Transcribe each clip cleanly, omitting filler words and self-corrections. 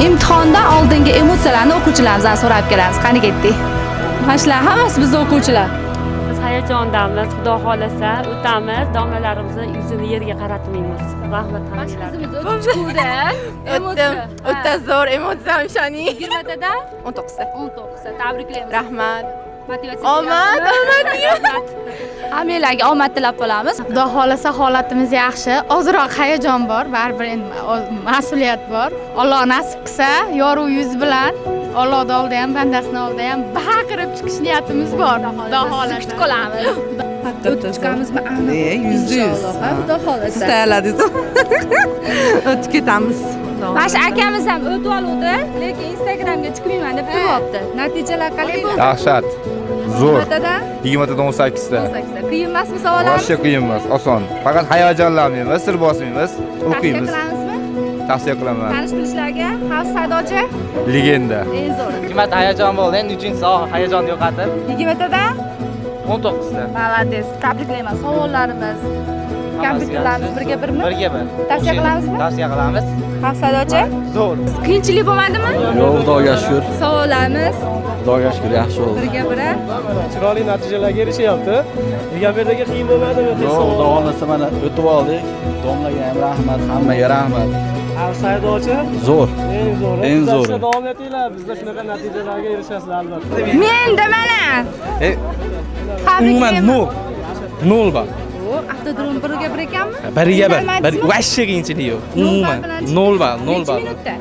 Imtihondan oldingi emotsiyalarni o'quvchilarimizdan so'rab kelamiz. Qani, ketdik. Mana shular hammasi bizni o'quvchilar. Biz hayajondamiz, xudo xohlasa o'tamiz, domlalarimizni yuzini yerga qaratmaymiz. Rahmat hammanglarga. Qizimiz o'tib chiquvdi. O'tdim. O'ta zo'r emotsiyam, ishoning. 20 tadan? 19 ta. 19 ta. Tabriklaymiz. Rahmat. Motivatsiya. Omad, omad. Hammanglarga omad tilab qolamiz. Xudo xohlasa, holatimiz yaxshi. Ozroq hayajon bor, baribir endi mas'uliyat bor. Alloh nasib qilsa, yorug' yuz bilan Allohni oldida ham, bandasini oldida ham baqirib chiqish niyatimiz bor. Xudo Sizni kutib xohlasa. qolamiz. O'tib chiqamizmi aniq? 100%. Inshaalloh, ha, xudo Siz xohlasa. tayyorladingiz. O'tib ketamiz. Mana shu akamiz ham o'tib oluvdi, lekin Instagramga chiqmayman deb turibdi. Natijalar qalay bo'ldi? Dahshat. Zo'r. 20 tadan? 20 tadan 18 ta. 18 ta. Qiyin emasmi savollar? Вообще qiyin emas, oson. Faqat hayajonlanmaymiz, sir bosmaymiz, Tavsiya o'qiymiz. qilamizmi? Tavsiya qilaman. Tanish bilishlarga xavfsiz haydovchi Legenda. eng zo'ri. 20 ta hayajon bo'ldi, endi uchinchisi hayajonni yo'qotib. 20 tadan? 19 ta. Молодец, tabriklayman. Savollarimiz, kompyuterlarimiz birga birmi? Birga bir. Tavsiya qilamizmi? Tavsiya qilamiz. Xavfsiz haydovchi? Zo'r. Qiyinchilik bo'lmadimi? Yo'q, xudoga shukur. Savollarimiz Xudoga shukur, yaxshi bo'ldi. birga bir. Chiroyli natijalarga erishyapti. Degan qiyin bo'lmadimi? Yo'q, xudo xohlasa, mana o'tib oldik. Domlaga ham rahmat, hammaga rahmat. Xavfsiz haydovchi Zo'r. Eng zo'ri. Eng zo'ri. Kuzatishda davom etinglar. Bizda shunaqa natijalarga erishasizlar albatta. Menda mana. Umuman nol. Nol bor. Avtodrom birga bir ekanmi? Birga bir. Bir Qiynalmadingizmi? вообще qiyinchilik yo'q. Nol Umuman ball bilan chiqdingiz? nol ball, nol Necha ball. minutda?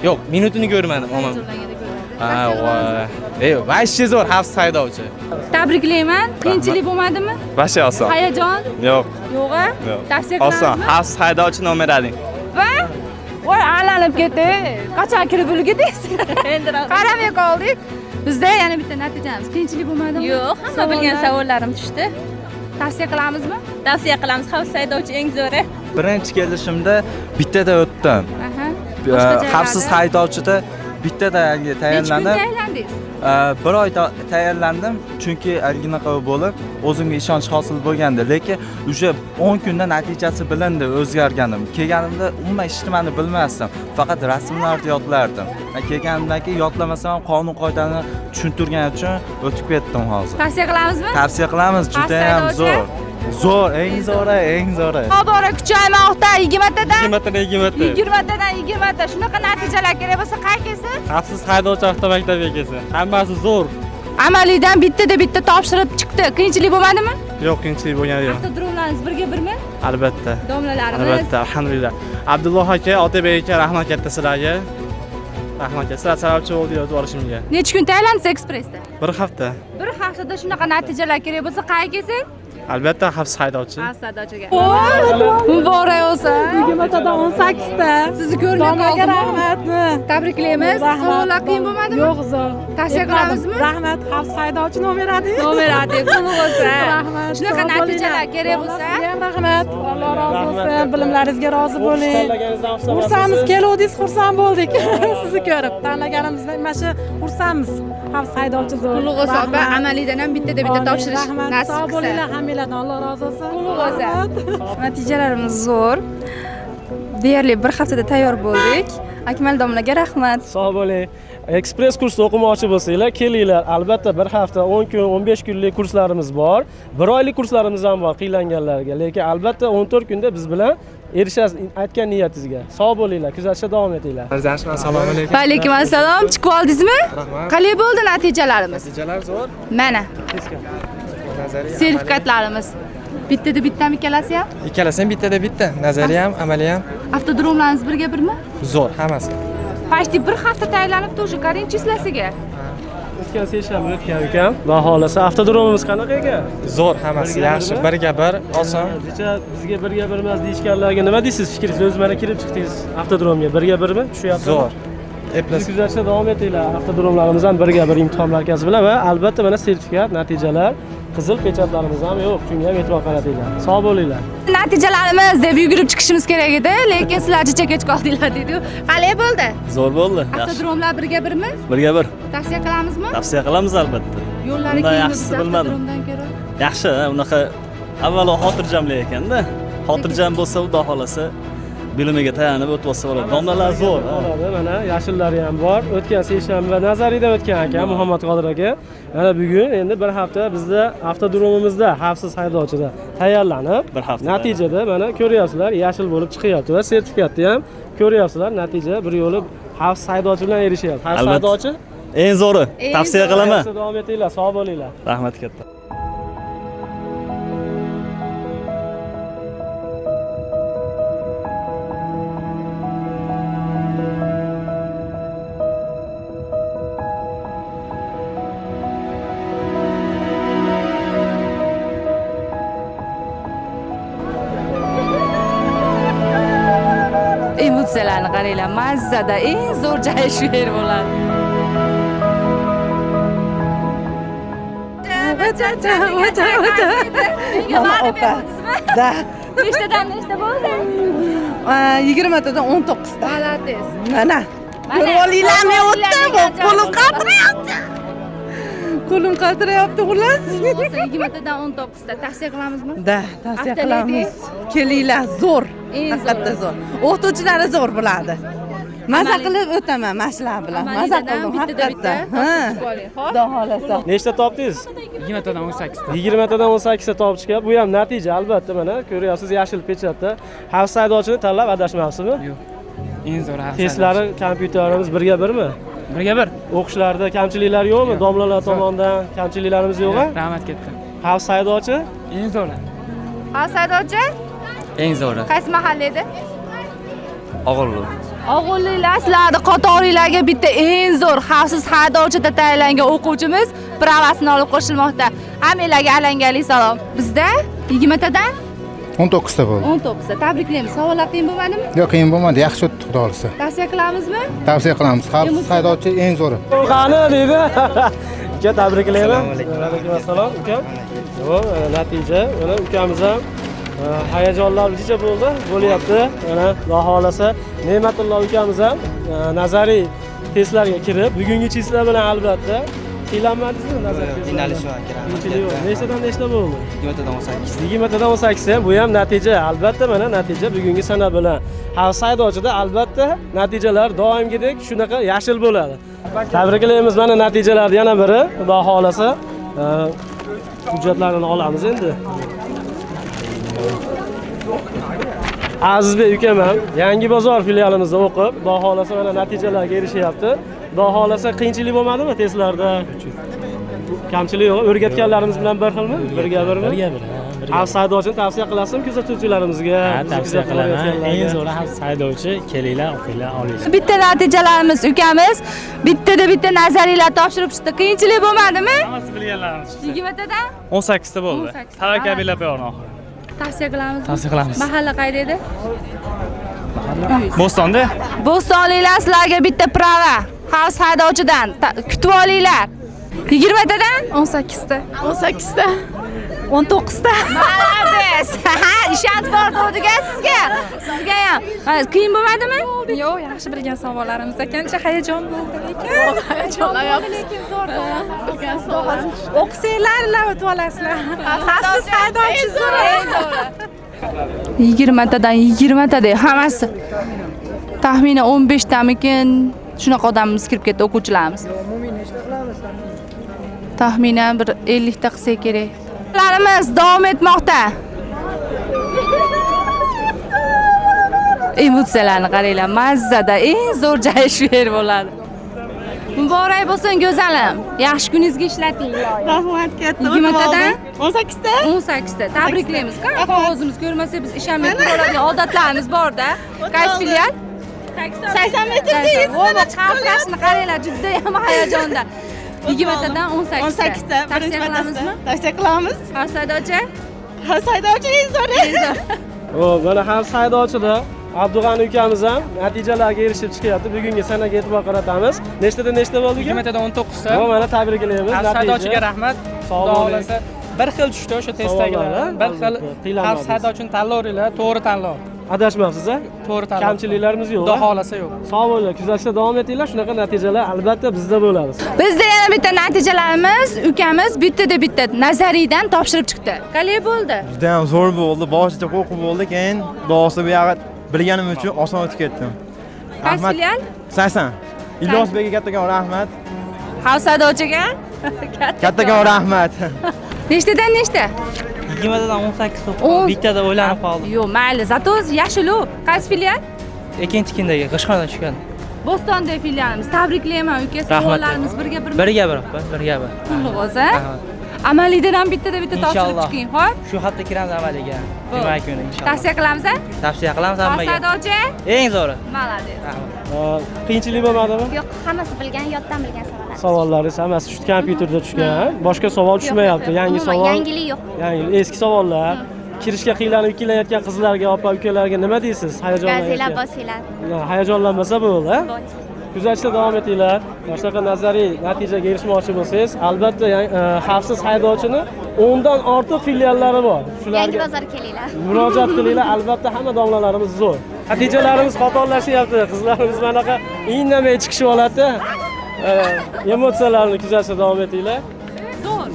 Yo'q, minutini ko'rmadim, omon. Hayajonlanganda ko'rmadi. Ha, Tavsiya qilamizmi? voy. Ey, вообще zo'r xavfsiz haydovchi. Tabriklayman. Qiyinchilik bo'lmadimi? Вообще oson. Hayajon? Yo'q. Yo'q a? Yo'q. Tavsiya Oson. qilamizmi? Xavfsiz haydovchi nomer 1. Va? Voy, aylanib ketdi. Qachon kirib ulgudingiz? Endi qaramay qoldik. Bizda yana bitta natijamiz. Qiyinchilik bo'lmadimi? Yo'q, hamma bilgan savollarim tushdi. Tavsiya qilamizmi? Tavsiya qilamiz, xavfsiz haydovchi eng zo'ri. Birinchi kelishimda bittada o'tdim. Boshqa Xavfsiz joylarda? haydovchida bittada haligi Necha kun tayyorlanib, tayyorlandingiz? bir oy tayyorlandim, chunki haligi bo'lib, o'zimga ishonch hosil bo'lgandi. Lekin уже 10 kunda natijasi bilindi, o'zgarganim. Kelganimda umuman hech nimani bilmasdim. Faqat rasmlarni yodlardim. Kelganimdan keyin yodlamasam ham qonun qoidani tushuntirgani uchun o'tib ketdim hozir. Tavsiya qilamizmi? Tavsiya qilamiz, juda ham haydovchi? zo'r. Zo'r, eng zo'ri, eng zo'ri. Tobora kuchaymoqda 20 tadan. 20 tadan 20 ta. 20 tadan 20 ta. Shunaqa natijalar kerak bo'lsa, qayerga kelsin? Xavfsiz haydovchi avtomaktabiga kelsin. Hammasi zo'r. Amaliydan bittada bitta topshirib chiqdi. Qiyinchilik bo'lmadimi? Yo'q, qiyinchilik bo'lgani yo'q. Avtodromlarimiz birga birmi? Albatta. Domlalarimiz. Albatta, alhamdulillah. Abdulloh aka, Otabek aka, rahmat katta sizlarga. Rahmat katta. Sizlar sababchi bo'ldi o'tib olishimga. Necha kun tayyorlandingiz ekspressda? Bir hafta. Bir haftada shunaqa natijalar kerak bo'lsa, qayerga kelsin? Albatta, xavfsiz haydovchi. Xavfsiz haydovchiga. Muborak bo'lsin. 20 tadan 18 ta. Sizni ko'rmay Domlaga qoldim. rahmat. Tabriklaymiz. Rahmat. Savollar qiyin bo'lmadimi? Yo'q, zo'r. Tavsiya qilamizmi? Rahmat. Xavfsiz haydovchi nomer 1. Nomer 1 qutlug' bo'lsin. Rahmat. Shunaqa Sog' natijalar bo'linglar. kerak bo'lsa, Sizga ham rahmat. Alloh rozi bo'lsin. Bilimlaringizga rozi bo'ling. Tanlaganingizdan xursandmisiz? Xursandmiz, keluvdingiz, xursand bo'ldik. Sizni ko'rib, tanlaganimizdan mana shu xursandmiz. Xavfsiz haydovchi zo'r. Qutlug' bo'lsin opa, Rahmat. amaliydan ham bittada bitta Amin, topshirish rahmat. nasib Sog' qilsa. bo'linglar hammanglardan, Alloh rozi bo'lsin. Qutlug' bo'lsin. Rahmat. Natijalarimiz zo'r. Deyarli bir haftada tayyor bo'ldik. Akmal domlaga rahmat. Sog' bo'ling. Ekspress kursda o'qimoqchi bo'lsanglar, kelinglar. Albatta bir hafta, 10 kun, 15 kunlik kurslarimiz bor. Bir oylik kurslarimiz ham bor qiynalganlarga. Lekin albatta 14 kunda biz bilan erishasiz aytgan niyatingizga. Sog' bo'linglar, kuzatishda davom etinglar. Assalomu alaykum. Va alaykum assalom. Chiqib oldingizmi? Rahmat. Qalay bo'ldi natijalarimiz? Natijalar zo'r. Mana Nazariy, sertifikatlarimiz. Bittada bittami ikkalasi ham? Ikkalasi ham bittada bitta. Nazariy ham, amaliy ham Avtodromlarimiz birga birmi? zo'r hammasi. Почти bir hafta tayyorlanibdi уже, qarang числа siga. O'tgan seshanba o'tgan ukam. Xudo xohlasa, avtodromimiz qanaqa ekan? Zo'r hammasi, Birga yaxshi. birmi? Birga bir, oson. Necha bizga birga bir emas deyishganlarga nima deysiz? Fikringiz, o'zi mana kirib chiqdingiz avtodromga. Birga birmi? Tushyaptimi? Zo'r. Bizni kuzatishda davom etinglar. Avtodromlarimiz ham birga bir imtihon markazi bilan va albatta mana sertifikat, natijalar, qizil pechatlarimiz ham yo'q. Shunga ham e'tibor qaratinglar. Sog' bo'linglar. Natijalarimiz deb yugurib chiqishimiz kerak edi, lekin sizlar jicha kech qoldinglar deydi. Qalay bo'ldi? Zo'r bo'ldi. Yaxshi. Avtodromlar birga birmi? Birga bir. Tavsiya qilamizmi? Tavsiya qilamiz albatta. Yo'llari Bundan kengmi yaxshisi biz bilmadim. avtodromdan ko'ra? Yaxshi, unaqa avvalo xotirjamlik ekanda. Xotirjam bo'lsa, xudo xolasa Bilimiga tayanib o'tib olsa bo'ladi. Domlalar zo'r. Bo'ladi, mana yashillari ham bor. O'tgan seshanba nazariyda o'tgan aka Muhammad Qodir aka. Mana bugun endi bir hafta bizda avtodromimizda xavfsiz haydovchida tayyorlanib, bir hafta natijada mana ko'ryapsizlar, yashil bo'lib chiqyapti va sertifikatni ham ko'ryapsizlar. Natija bir yo'li xavfsiz haydovchi bilan erishyapti. Xavfsiz haydovchi eng zo'ri. Tavsiya qilaman. Davom etinglar, sog' bo'linglar. Rahmat katta. Emotsiyalarni qaranglar, mazzada eng zo'r joyi shu yer bo'ladi. Opa. Da. Nechtadan nechta bo'ldi? 20 tadan 19 ta. Молодец. Mana. Ko'rib olinglar, men o'tdim, qo'lim qaltirayapti. Qo'lim qaltirayapti, xullas. 20 tadan 19 ta. Tavsiya qilamizmi? Da, tavsiya qilamiz. Kelinglar, zo'r. Haqiqatda zo'r. O'qituvchilari zo'r bo'ladi. Maza qilib o'taman mana shular bilan. Maza qildim haqiqatda. Ha. Xudo xolasa. Nechta topdingiz? 20 tadan 18 ta. 20 tadan 18 ta topib chiqyapti. Bu ham natija albatta, mana ko'ryapsiz yashil pechatda. Xavfsiz haydovchini tanlab adashmabsizmi? Yo'q. Eng zo'r xavfsiz. Testlari kompyuterimiz birga birmi? Birga bir. O'qishlarda kamchiliklar yo'qmi? Domlalar tomonidan kamchiliklarimiz yo'q-a? Rahmat katta. Xavfsiz haydovchi? Eng zo'ri. Xavfsiz haydovchi? Eng zo'ri. Qaysi mahalla edi? Og'irli. Og'irliklar sizlarni qatoringlarga bitta eng zo'r xavfsiz haydovchida tayinlangan o'quvchimiz pravasini olib qo'shilmoqda. Hammanglarga alangali salom. Bizda 20 tadan 19 ta bo'ldi. 19 ta. Tabriklaymiz. Savollar qiyin bo'lmadimi? Yo'q, qiyin bo'lmadi. Yaxshi o'tdi, xudo xolasa. Tavsiya qilamizmi? Tavsiya qilamiz. Xavfsiz haydovchi eng zo'ri. Qani deydi. Uka, tabriklayman. Alaykum assalom, uka. Xo'p, natija. Mana ukamiz ham hayajonlar jicha bo'ldi, bo'lyapti. Mana xudo xolasa Ne'matullo ukamiz ham nazariy testlarga kirib, bugungi testlar bilan albatta qiynalmadingizmi nazariy testlarda? Qiynalish yo'q aka, rahmat. Nechtadan nechta bo'ldi? 20 tadan 18. 20 tadan 18 ham, bu ham natija. Albatta mana natija bugungi sana bilan. Xavfsiz haydovchida albatta natijalar doimgidek shunaqa yashil bo'ladi. Tabriklaymiz, mana natijalar yana biri, xudo xolasa. Hujjatlarini olamiz endi. Azizbek ukam ham Yangi bozor filialimizda o'qib, xudo xolasa mana natijalarga erishyapti. Xudo xolasa qiyinchilik bo'lmadimi testlarda? Kamchilik yo'q. O'rgatganlarimiz bilan bir xilmi? Birga birmi? Birga bir. Xavfsiz haydovchini tavsiya qilasizmi kuzatuvchilarimizga? Ha, tavsiya qilaman. Eng zo'ri xavfsiz haydovchi, kelinglar, o'qinglar, olinglar. Bitta natijalarimiz ukamiz bittada bitta nazariylar topshirib chiqdi. Qiyinchilik bo'lmadimi? Hammasi bilganlarimiz chiqdi. 20 tadan 18 ta bo'ldi. Tavakkal bilab qo'ying oxiri. Tavsiya qilamizmi? Tavsiya qilamiz. Mahalla qayerda edi? Mahalla Bo'stonda. Bo'stonliklar sizlarga bitta prava xavfsiz haydovchidan kutib olinglar. 20 tadan 18 ta. 18 ta. 19 ta. Молодец. Ha, ishonch bor deganga sizga. Sizga ham. Qiyin bo'lmadimi? Yo'q, yaxshi bilgan savollarimiz ekancha hayajon bo'ldi lekin. Hayajonlayapmiz. Lekin zo'r bilgan savol. O'qisanglar, o'tib olasizlar. Xavfsiz haydovchi zo'r. 20 tadan 20 ta hammasi. Taxminan 15 tamikin shunaqa odamimiz kirib ketdi, o'quvchilarimiz. Umumiy nechta qilamiz? Taxminan bir 50 ta qilsak kerak. Larimiz davom etmoqda. Emotsiyalarni qaranglar, mazzada eng zo'r joyi shu yer bo'ladi. Muborak bo'lsin go'zalim. Yaxshi kuningizga ishlating. Rahmat katta. 20 tadan 18 ta. 18 ta. Tabriklaymiz. Qog'ozimiz ko'rmasak biz ishonmay qoladigan odatlarimiz bor-da. Qaysi filial? 80 metr deysiz. Qalqashni qaranglar, juda ham hayajonda. 20 tadan 18 ta. 18 ta. Tavsiya qilamizmi? Tavsiya qilamiz. Xavfsiz haydovchi? Xavfsiz haydovchi eng zo'ri. Xo'p, mana xavfsiz haydovchida Abdug'ani ukamiz ham natijalarga erishib chiqyapti. Bugungi sanaga e'tibor qaratamiz. Nechtadan nechta bo'ldi uka? 20 tadan 19 ta. Mana tabriklaymiz. Xavfsiz haydovchiga rahmat. Xudo xolasa bir xil tushdi o'sha testdagilar. Bir xil xavfsiz haydovchini tanlovinglar, to'g'ri tanlov. Adashmabsiz a? To'g'ri tanlov. Kamchiliklarimiz yo'q. Xudo xolasa yo'q. Sog' bo'linglar, kuzatishda davom etinglar. Shunaqa natijalar albatta bizda bo'ladi. Bizda yana bitta natijalarimiz, ukamiz bittada bitta nazariydan topshirib chiqdi. Qalay bo'ldi? Juda ham zo'r bo'ldi. Boshida qo'rquv bo'ldi, keyin xudo xohlasa bu yog'i Bilganim uchun oson o'tib ketdim. Qaysi filial? 80. Ilyosbekka kattakon rahmat. Xavfsiz haydovchiga kattakon rahmat. Nechtadan nechta? 20dan 18 topdim. Bittada o'ylanib qoldim. Yo'q, mayli, zato yashil. Qaysi filial? Ikkinchi kindagi G'ishxonadan tushgan. Bo'stonda filialimiz. Tabriklayman uka, savollarimiz birga bir. Birga bir, birga bir. Qulluq o'zi. Amaliydan ham bittada bitta topshirib chiqing, xo'p? Shu hafta kiramiz amaliga. Juma kuni inshaalloh. Tavsiya qilamiz a? Tavsiya qilamiz hammaga. Haydovchi? Eng zo'ri. Молодец. Qiyinchilik bo'lmadimi? Yo'q, hammasi bilgan, yoddan bilgan savollar. Savollaringiz hammasi shu kompyuterda tushgan. Boshqa savol tushmayapti. Yangi savol. Yangilik yo'q. Yangi, eski savollar. Kirishga qiylanib ikkilanayotgan qizlarga, opa ukalarga nima deysiz? Hayajonlanayotgan. Bosinglar. Hayajonlanmasa bo'ldi, ha? Kuzatishda davom etinglar. Mana shunaqa nazariy natijaga erishmoqchi bo'lsangiz, albatta xavfsiz haydovchini 10 dan ortiq filiallari bor. Shularga Yangi bozorga kelinglar. Murojaat qilinglar, albatta hamma domlalarimiz zo'r. Natijalarimiz qatorlashyapti. Qizlarimiz manaqa indamay chiqishib oladi. Emotsiyalarni kuzatishda davom etinglar.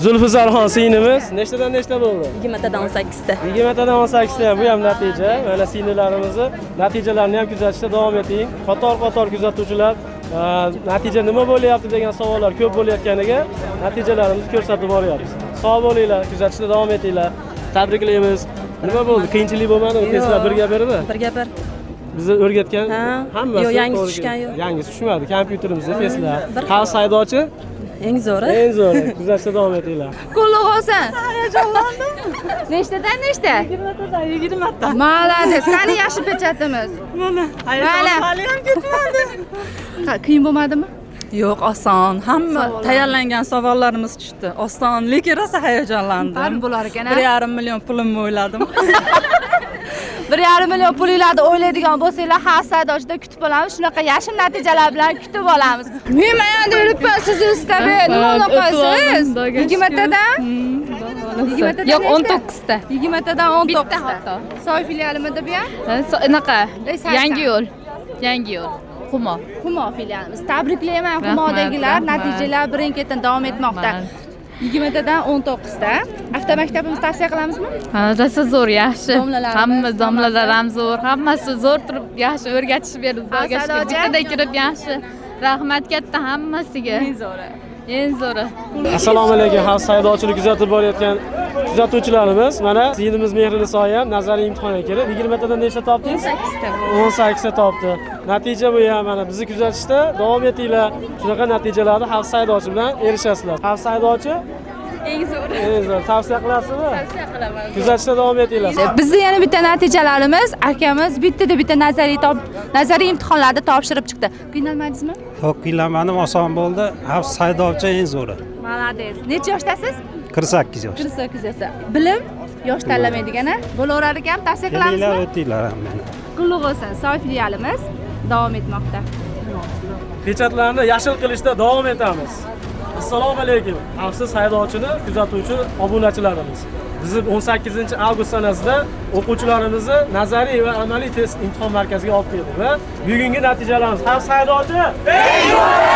Zulfizorxon singlimiz nechtadan nechta bo'ldi? 20tadan 18 ta. 20tadan 18 ta ham, bu ham natija. Mana singillarimizni natijalarini ham kuzatishda davom eting. Qator-qator kuzatuvchilar natija nima bo'lyapti degan savollar ko'p bo'layotganiga natijalarimizni ko'rsatib boryapmiz. Sog' bo'linglar, kuzatishda davom etinglar. Tabriklaymiz. Nima bo'ldi? Qiyinchilik bo'lmadimi? Testlar birga birmi? Birga bir. Bizni o'rgatgan hammasi yo'q, yangisi tushgan yo'q. Yangisi tushmadi. Kompyuterimizda testlar. Xavfsiz haydovchi eng zo'ri. Eng zo'ri. Kuzatishda davom etinglar. Qulluq bo'lsin. Hayajonlandim. Nechtadan nechta? 20tadan 20 ta. Молодец. Qani yaxshi pechatimiz. Mana. Hayajon hali ham ketmadi. Qiyin bo'lmadimi? Yo'q, oson. Hamma tayyorlangan savollarimiz tushdi. Oson, lekin rosa hayajonlandim. Baribir bo'lar ekan, a? 1,5 million pulimni o'yladim. 1,5 million pulinglarni o'ylaydigan bo'lsanglar, xavfsiz haydovchida kutib olamiz. Shunaqa yashil natijalar bilan kutib olamiz. Men mayanda yuribman sizni ustida. Nima o'ylabsiz? 20 tadan? 20 tadan? Yo'q, 19 ta. 20 tadan 19 Bitta ta. xato. Soy filialimida bu ham? Anaqa, Yangi yo'l. Yangi yo'l. Humo. Humo filialimiz. Tabriklayman Humodagilar, natijalar birin-ketin davom etmoqda. 20 tadan 19 ta. Avtomaktabimiz tavsiya qilamizmi? Ha, rosa zo'r, yaxshi. Hamma domlalar ham zo'r, hammasi zo'r turib, yaxshi o'rgatishib berdi. Xudoga shukr. Bittada kirib yaxshi. Rahmat katta hammasiga. Eng zo'ri. Eng zo'ri. Assalomu alaykum, xavfsiz haydovchilik kuzatib borayotgan kuzatuvchilarimiz. Mana singlimiz Mehriniso ham nazariy imtihonga kirib, 20 tadan nechta topdingiz? 18 ta. 18 ta topdi. Natija bu ham mana bizni kuzatishda davom etinglar. Shunaqa natijalarni xavfsiz haydovchi bilan erishasizlar. Xavfsiz haydovchi eng zo'ri. Eng zo'ri. Tavsiya qilasizmi? Tavsiya qilaman. Kuzatishda davom etinglar. Bizni yana bitta natijalarimiz, akamiz bittada bitta nazariy imtihonlarda topshirib chiqdi. Qiynalmadingizmi? Yo'q, qiynalmadim, oson bo'ldi. Xavfsiz haydovchi eng zo'ri. Молодец. Necha yoshdasiz? 48 yosh. 48 yoshda. Bilim yosh tanlamaydigan, a? Bo'laverar ekan, tavsiya qilamizmi? Kelinglar, o'tinglar hammani. Qulluq bo'lsin. Soy filialimiz davom etmoqda. Pechatlarni yashil qilishda davom etamiz. Assalomu alaykum. Xavfsiz haydovchini kuzatuvchi obunachilarimiz. Bizni 18-avgust sanasida o'quvchilarimizni nazariy va amaliy test imtihon markaziga olib keldik va bugungi natijalarimiz xavfsiz haydovchi eng zo'ri!